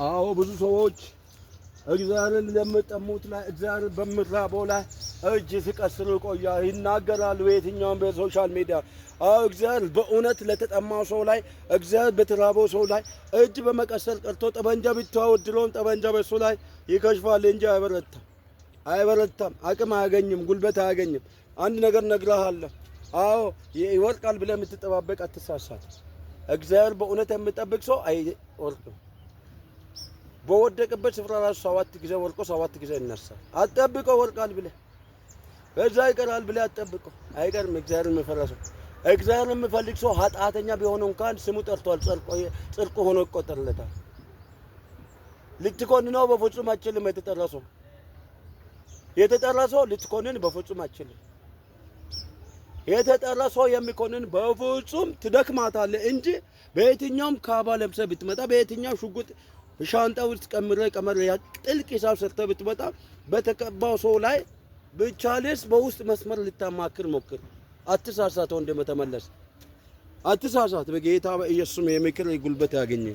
አዎ፣ ብዙ ሰዎች እግዚአብሔርን ለሚጠሙት ላይ፣ እግዚአብሔር በሚራበው ላይ እጅ ሲቀስሩ ይቆያል፣ ይናገራሉ። በየትኛውም በ social media። አዎ፣ እግዚአብሔር በእውነት ለተጠማው ሰው ላይ፣ እግዚአብሔር በተራበው ሰው ላይ እጅ በመቀሰር ቀርቶ ጠመንጃ ብታወድረውም ጠመንጃ በሱ ላይ ይከሽፋል እንጂ አይበረታም፣ አይበረታም። አቅም አያገኝም፣ ጉልበት አያገኝም። አንድ ነገር እነግርሃለሁ። አዎ፣ ይወድቃል ብለህ የምትጠባበቅ አትሳሳት። እግዚአብሔር በእውነት የሚጠብቅ ሰው አይወድቅም። በወደቅበት ስፍራ ራሱ ሰባት ጊዜ ወድቆ ሰባት ጊዜ ይነሳል። አትጠብቀው ወድቃል ብለህ፣ በዛ ይቀራል ብለህ አትጠብቀው። አይቀርም። እግዚአብሔር የሚፈራ ሰው፣ እግዚአብሔር የሚፈልግ ሰው ኃጢአተኛ ቢሆን እንኳን ስሙ ጠርቷል፣ ጽድቅ ሆኖ ይቆጠርለታል። ልትኮንነው በፍጹም አትችልም። የተጠራ ሰው፣ የተጠራ ሰው ልትኮንን በፍጹም አትችልም። የተጠራ ሰው የሚኮንን በፍጹም ትደክማታለህ እንጂ በየትኛውም ካባ ለብሰህ ብትመጣ፣ በየትኛው ሽጉጥ ሻንጣ ውስጥ ቀምረ ቀመር ጥልቅ ሂሳብ ሰርተህ ብትመጣ በተቀባው ሰው ላይ ብቻልስ በውስጥ መስመር ልታማክር ሞክር። አትሳሳት ወንድሜ፣ ተመለስ። አትሳሳት። በጌታ በኢየሱስም የምክር ጉልበት ያገኘ።